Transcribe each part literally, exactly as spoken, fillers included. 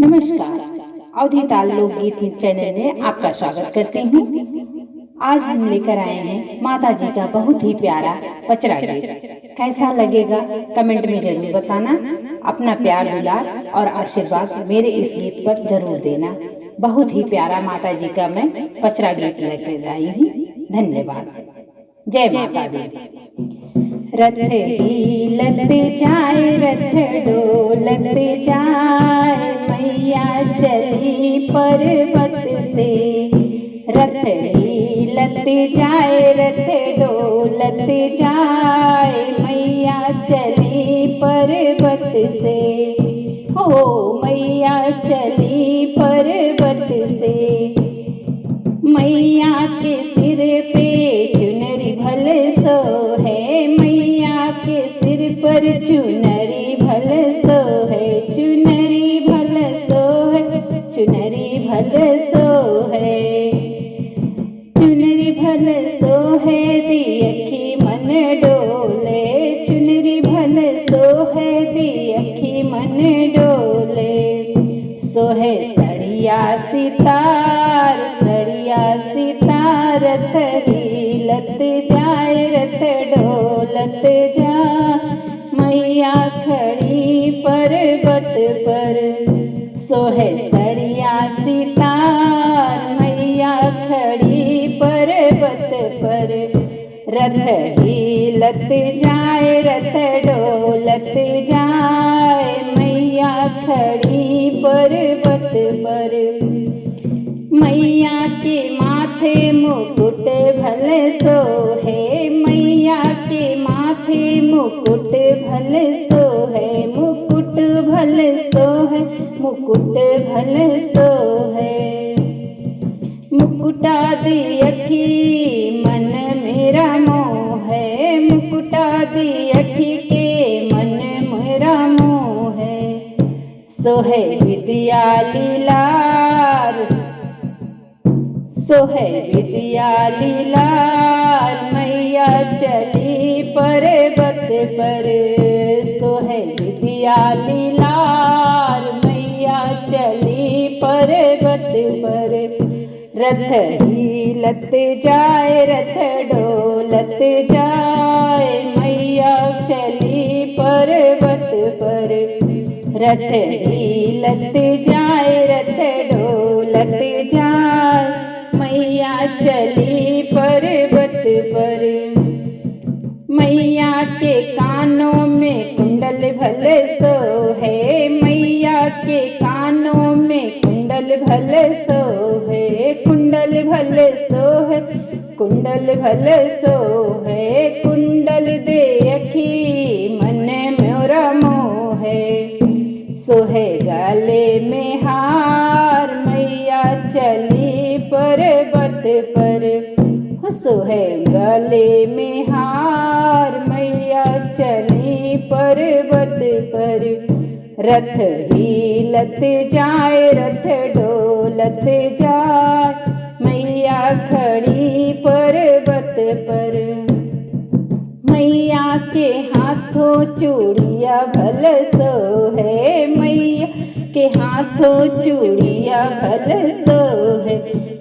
नमस्कार, अवधी ताल लोकगीत चैनल में आपका स्वागत करती हूँ। आज हम लेकर आए हैं माता जी का बहुत ही प्यारा पचरा गीत। कैसा लगेगा, कमेंट में जरूर बताना। अपना प्यार, दुलार और आशीर्वाद मेरे इस गीत पर जरूर देना। बहुत ही प्यारा माता जी का मैं पचरा गीत लेकर आई हूँ। धन्यवाद। जय माता दी। रथ हिलत जाए, रथ डोलत जाए, मैया चली पर्वत से। रथ हिलत जाए, रथ डोलत जाए, मैया चली पर्वत से। हो मैया चली पर्वत से। मैया के सिर पे चुनरी भल सोहे, मैया के सिर पर चुनरी भल सोहे, चुनरी भल सोहे, चुनरी भल सोहे। चुनरी भल सोहे दियखी मन डोले, चुनरी भल सोहे दियखी मन डोले। सोहे सड़िया सितार, सड़िया सितार, रथ हिलत जाए, रथ डोलत जा। मैया खड़ी पर्वत पर। सोहे सड़िया सितार, मैया खड़ी पर्वत पर। रथ हिलत जाए, रथ डोलत जाए, मैया खड़ी पर्वत पर। मैया के माथे मुकुट भल सोहे, मैया के माथे मुकुट भल सोहे, मुकुट भल सोहे, मुकुट भल सोहे। मुकुटा दियखी मन मेरा मोहे, मुकुटा दियखी के मन मेरा मोहे। सोहे विद्या लीलार, सोहे विद्या लीलार, मैया चली पर्वत पर। सोहे विद्या लीलार, मैया चली पर्वत पर। रथ हिलत जाए, रथ डोलत जाए, मैया चली पर्वत पर। रथ हिलत जाए, रथ डोलत जाए, मैया चली पर्वत पर। मैया के कानों में कुंडल भल सोहे, मैया के कानों में कुंडल भल सोहे, कुंडल भल सोहे, कुंडल भल सोहे। कुंडल देखी मन मोरा मोहे। सोहे गले में हार, मैया चली पर्वत पर। सोहे गले में हार, मैया चली पर्वत पर। रथ हिलत जाए, रथ डोलत जाए, मैया खड़ी पर्वत पर। मैया के हाथों चूड़िया भल सोहे, मैया के हाथों चूड़िया भल सोहे,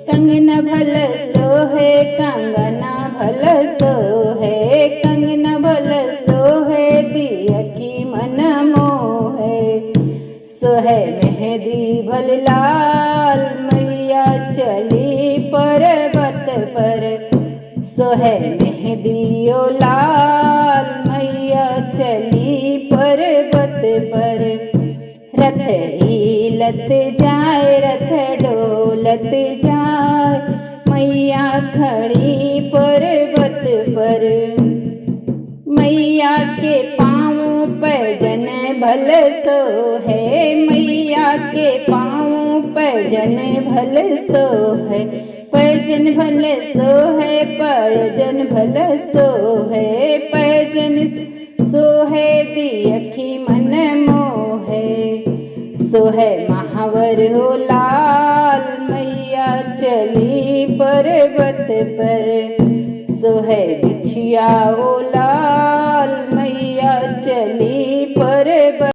कंगना भल सोहे, कंगना भल सोहे, कंगना भल सोहे, दियखी मन मोहे। सोहे मेहंदी भल लाल, मैया चली पर्वत पर। सोहे मेहंदी ओ लाल, मैया चली पर्वत पर। रथ हिलत जाए, रथ डोलत जाए, मैया खड़ी पर्वत पर। मैया के पाँव पैजन भल सोहे, मैया के पाँव पैजन भल सोहे, पैजन भल सोहे, पैजन भल सोहे, पैजन सोहे दियखी मन मोहे। सोहे महावर ओ लाल, मैया चली पर्वत पर। सोहे बिछिया ओ लाल, मैया चली पर्वत